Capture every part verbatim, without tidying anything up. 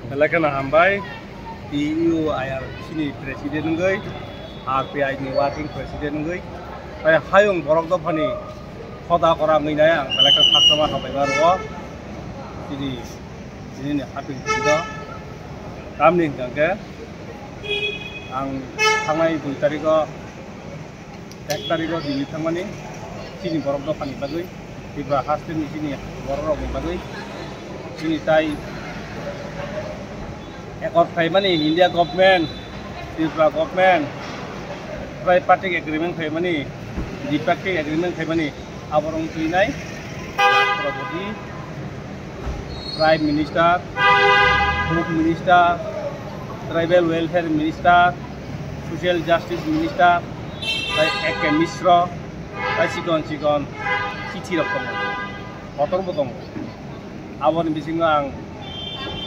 Belai kheno hambai, T U I R chini president wngwi, R P I ni working president wngwi, tai hayung borok dophani hoda kora wngwi nai ang belai khe khakchangma hambai ma rwo. Chini, chini ni haping chini do. Tamni hwnkha khe ang thangnai dui tarikh o ek tarikh o Delhi thangmani chini borok dophani bagwi, Tripura hasteni chini borok rokni bagwi, chini tai accord khaimani India government, Tripura government, tripartite agreement khaimani, dipakti agreement khaimani, aborok twi nai Rashtrapati, Prime Minister, Home Minister, Tribal Welfare Minister, Social Justice Minister, tai A K Mishra, tai chikon chikon chithi rok tongo, kotor bo tongo. Aboni bisingo ang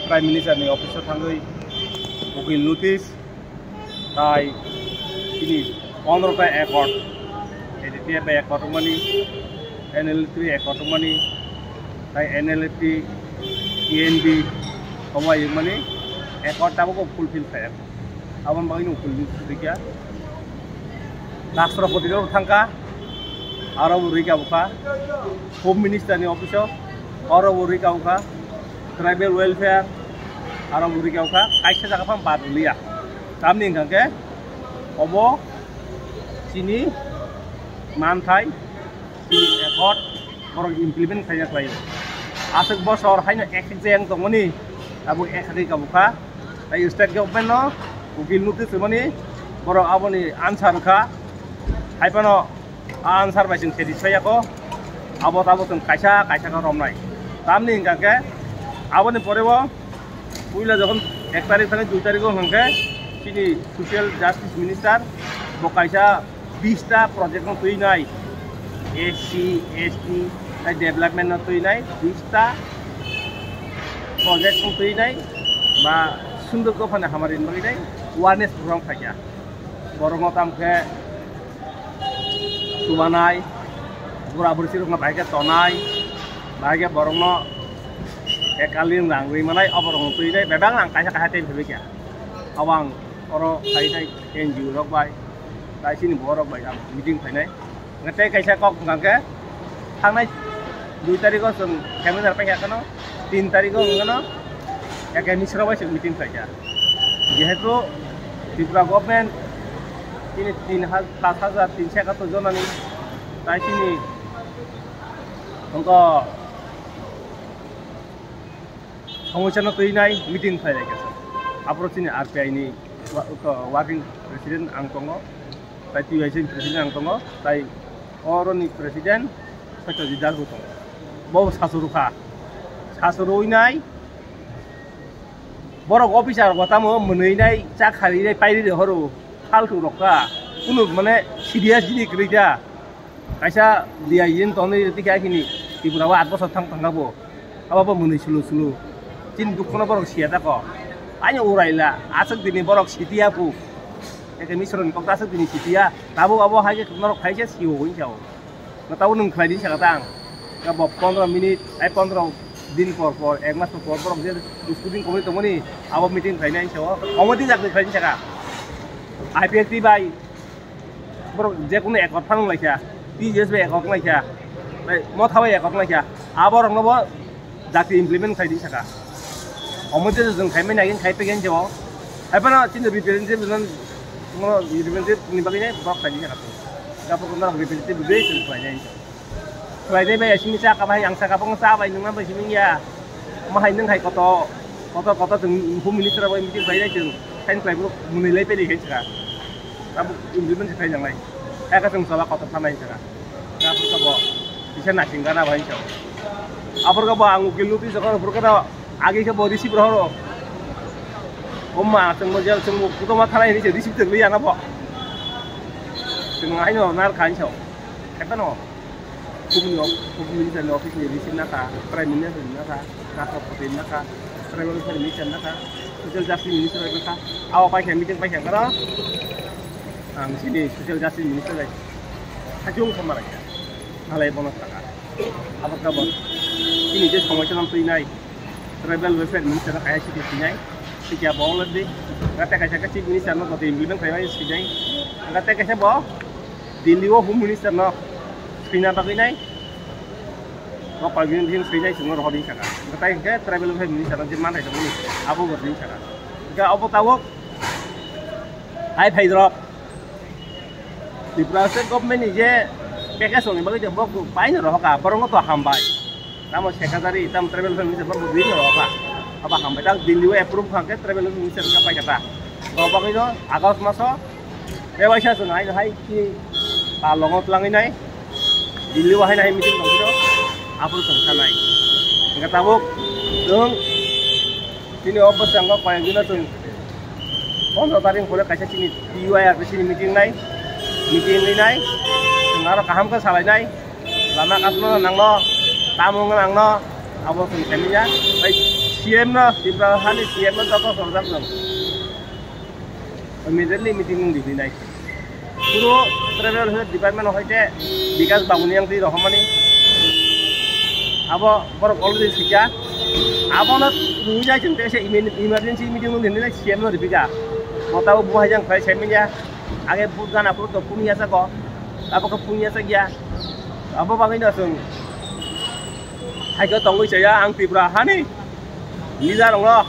Prime Minister ni office o thangwi ukil notice, tai chini pondro ta accord, A D T F bai accord wngmani, N L F T bai accord wngmani, tai N L F T, T N B, omo bai wngmani accord tabuk fulfill khaiyakho. Aboni bagwi no ukil notice rikha. Rashtrapati no thangkha, aro bo rikha bokha. Home Minister ni office o, oro bo rikha bokha. Tribal Welfare, aro bo rikha bokha. Kaisa jaga phano bad liya. Tamni hwnkha khe obo chini manthai, chini accord borok implement khaina khlaio. Aswk bosor haino ek ek jayang tongmani abo ek ek kabukha. Tai state government no ukil notice rwmani borok aboni answer wngkha. Hai phano a answer bai chwng satisfy yako. Abo tabo chwng kaisa kaisa khe romnai. Tamni hwnkha khe aboni pore bo puila jokhon ek tarikh thani dui tarikh o hwnkhe chini Social Justice Minister bo kaisa bista project no twi nai, S C, S T, tai development no twi nai, bista project no twi nai, ba sunduk dophani hamari ni bagwi nai, awareness program khaikha. Borok no tamo khe chubanai, bura buri sirok no bahai khe tonai, bahai khe borok no ekalin rang rwi manai, oborok no twi nai, bebak ang kaisa kaisa tei phaibai kha. Abo ang oro phai nai N G O rok bai, tai chini borok bai ang meeting khainai. Hwnkhe tei kaisa kok hwnkha khe thangnai dui tarikh o chwng seminar paikha kheno, tin tarikh o hwnkhe no A K Mishra bai chwng meeting khlaikha. Jehetu Tripura government chini tin ha-, pas hajar tinso ekattor jonani tai chini hwnkhe Somosya no twi nai meeting khlai lai kha. Aphuru chini R P I ni wa-, ko-, working president ang tongo, tai T Y C ni president ang tongo, tai oro ni president Satyajit Das bo tongo. Bo sasuru kha. Sasuru wi nai borok officer rok tamo mwnwi nai, cha khari nai, pairi de horo, faltu rok kha. Kunu mane serious jini kwrwi kha. Kaisa D I N tonwi rwtwi khe akhini Tripura o aat bosor thang thangkha bo. Abo bo mwnwi sulu sulu. Chini dukhono borok siya tako. Ani uraila, aswk dini borok sitiya pu. Eke misroni kok aswk dini sitiya. Tabuk abo hai khe norok phaisa siwo hwn sao. Na tabuk nwng khlai di saka tang. Ka bo pondro minute, ai pondro din por por, ek mas por por borok je scooting komoi tongmani, abo meeting khlainai sao. Omo din jak khlai di saka. I P F T bai borok je kunu ekot phang lai kha, T J S bai ekot lai kha, bai motha bai ekot lai kha, aborok no bo jati implement khai di saka. Omo je jwng khai mani agin khai pegen jebo. Hai phano chini representative no, no representative ni bagwi nai borok khai di saka. Gapur kono representative bai chwng khai nai. Khlainai bai asini cha ka bai ang saka bang cha bai nungna bai sini ya. Ma hai nung hai koto, koto, koto chwng home minister bai meeting bai nai chwng sign khlai bro mwnwi lai peli hai saka. Abo implement khai nang lai. Eka chwng chola koto thanai saka. Abo ka bo kisa nasing gana bai sa. Abor ka bo ang ukil notice ka bor ka agi ka bo receive ro ro. Omma chwng bo jel chwng bo kuto ma thanai ni receive twi ya na bo. Chwng hai no nar khan sa. Ekano. Home ni, Home Minister ni office ni receive nakha, Prime Minister ni nakha, Rashtrapati ni nakha, Tribal Welfare Minister ni nakha, Social Justice Minister ni nakha. Abo paikha meeting paikha kara. Ang sini Social Justice Minister bai. Hajung khamara. Halai bono saka. Abo ka bo. Ini je somosya nam twi nai. Tribal Welfare Minister no kaisa chiti sinai, sikya bo already. Gate kaisa khe Chief Minister no joto implement khaimani sinai. Gate kaisa bo Delhi o Home Minister no sina bagwi nai. Bo koi din din sinai sino rohor din saka. Gate khe Tribal Welfare Minister no je manai tongmani abo bo din saka. Ga obo tabuk hai phaidrop. Tripura State Government ni je package rokni bagwi je borok paino rohoka, borokno to hambai. Tamo secretary, tamo tribal family se borok buino rohoka. Aba hambai tak Delhi o approve kha khe tribal family se ka pai kata. Bo bagwi no August maso, e waisa chwng hai hai ki palongo tlangwi nai. Delhi o hai hai meeting tong phiro, aphuru chwng sanai. Hingkhe tabuk chwng Chini o bwskango koyekdino chwng pondro tarik hwnkhole kaisa chini T U I R P C ni meeting nai, meeting rinai, chwng aro kaham khe salainai, lama kasno nangno, tamo wngna nangno, abo chwng saimanya. Bai C M no, Tripura hani C M no joto sorjak chwng immediately meeting wng di hinai. Puro tribal welfare department hoite Bikas Babu ni yang twi rohormani. Abo borok already sikya. Abono rwi jai chwng tei se emergency meeting nung hinwi C M no ripika. Bo tabuk bo hai jang khlai saimanya. Age vote gana phuru to phunuyasa ko. Abo khe phunuyasa gya. Abo bagwi no chwng hai khe tongwi chaya ang Tripura hani. Leader rokno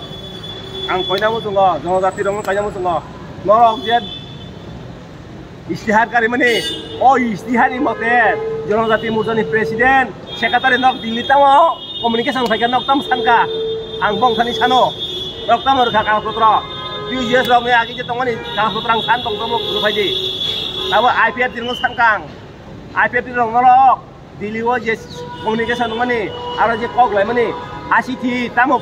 ang koina muchungo, jonojati rokno koina muchungo. Norok je istihar karimani, o istihar ni mote Jonojati Morcha ni president, secretary nok Delhi tamo communication phaikha nok tamo sanka. Ang bongthani sano, nok tamo rwkha kagoj potro. T U J S rok ni agi je tongmani kagoj potro ang san tong tamo phuru phaidi. Tabo I P F T rokno sanka ang. I P F T rok norok Delhi o je communication wngmani, aro je kok laimani, asiti tamo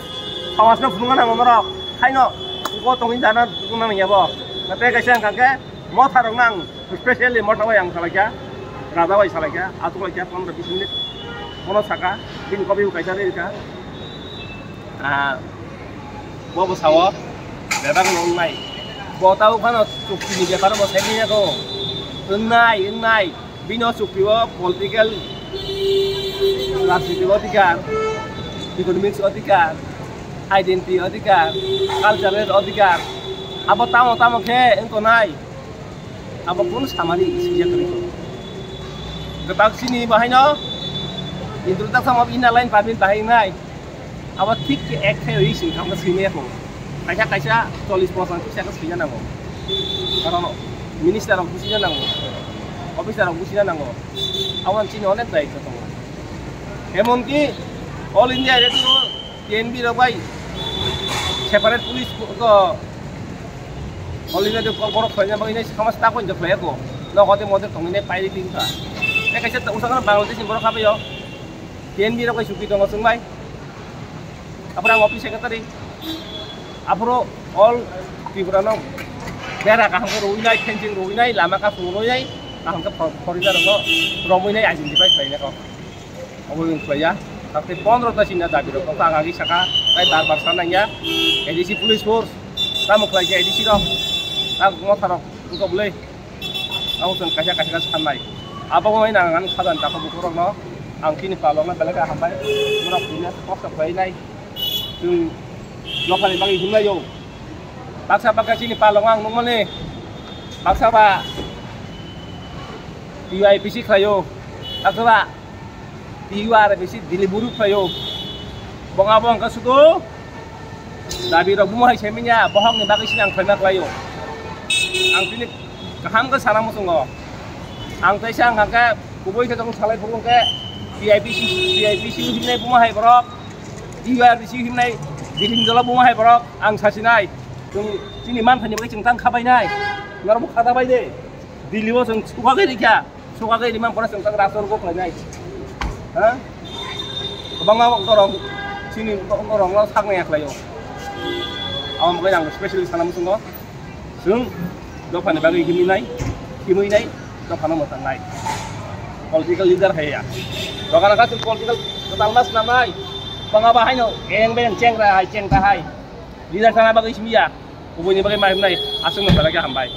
somajno phunukna nango norok, haino uko tongwi dana phunukna nangya bo. Tei kaisa wngkha khe motha rok nang, specially motha bai ang salaikha, raja bai salaikha, achuk laikha pondro bis minute, bono saka, bini kopi bo kaisa rirkha. Ah, bo bo sao, bebak no wngnai. Bo tabo phano chukti ni bepar bo sai manya ko. Wngnai, wngnai. Bini o chukti o political, rajnitik odhikar, economics odhikar, identity odhikar, cultural odhikar, abo tamo tamo khe wng tongnai, abo kunu samani sijak kwrwi kho. Kwtal chini bahaino introduction of inner line permit bahai wngnai. Abo thik khe ek khe ri sing khamkha swimaya kho. Kaisa kaisa chollish pochas kisa khe swina nango. Karon minister rok busina nango. Officer rok busina nango. Abo chini onek daitto tongo. Emonki All India Radio T N B rok bai separate police ko All India Radio ko borok khlaina bagwi nai sama staff ko khlaiya ko. Nogo de mode tongwi nai pairi tin kha. Te kaisa usakano Bangladesh ni borok habayo. T N B rok bai chukti tongo chwng bai. Aphuru ang office secretary. Aphuru all Tripura no bera kaham khe rwinai, fencing rwinai, lama kasung rwinai, kaham khe for-, foreigner rok no romwinai identify khlainai kok. Obo wng khlaiya. Takte pondro ta chini dabi rok kok ang agi saka, tai bar bar sa nangya. A D C police force, tamo khlai khe A D C rok, tak motha rok wngkha bwlwi. Abo chwng kaisa kaisa khe sannai. Abo wngwi nang ani khajani takhuk bukhuk rokno ang chini palokno belai khe hambai. Norok tini kosto khlai nai. Chwng dophani bagwi himlai o. Baksa baksa chini palok ang nukmani. Baksa ba T U I P C khlai o. Baksa ba T U R bisi delivery khlai o. Bong abo wngkha sudu dabi rok bumo hai seminya, bohok ni bagwi sini ang khlaima khlai o. Ang tini kaham khe sana muchungo. Ang teisa wngkha khe kubui khe tong salai phuru khe P I P C, P I P C himnai bumo hai borok, T U R bisi himnai Dilin Jolo bumo hai borok ang sasinai. Chwng chini manthani bagwi chwng tang khabainai. Norok bo khata bai de. Dili o chwng suka khe rikha. Suka khe rimang pore chwng tak raso rwgo khlainai. Ha? Kwbangma borok chini borok no sak nai khlai o. Abo bagwi ang specially sana muchungo. Chwng dophani bagwi himwi nai, himwi nai, dophano mwthang nai. Political leader hai ya. Dogan ka chwng political kwtal mas na nai. Kwbangma ba haino eng beng chengra hai chengta hai. Leader sana bagwi simi ya. Kubuni bagwi mai himnai aswk no khlai khe hambai.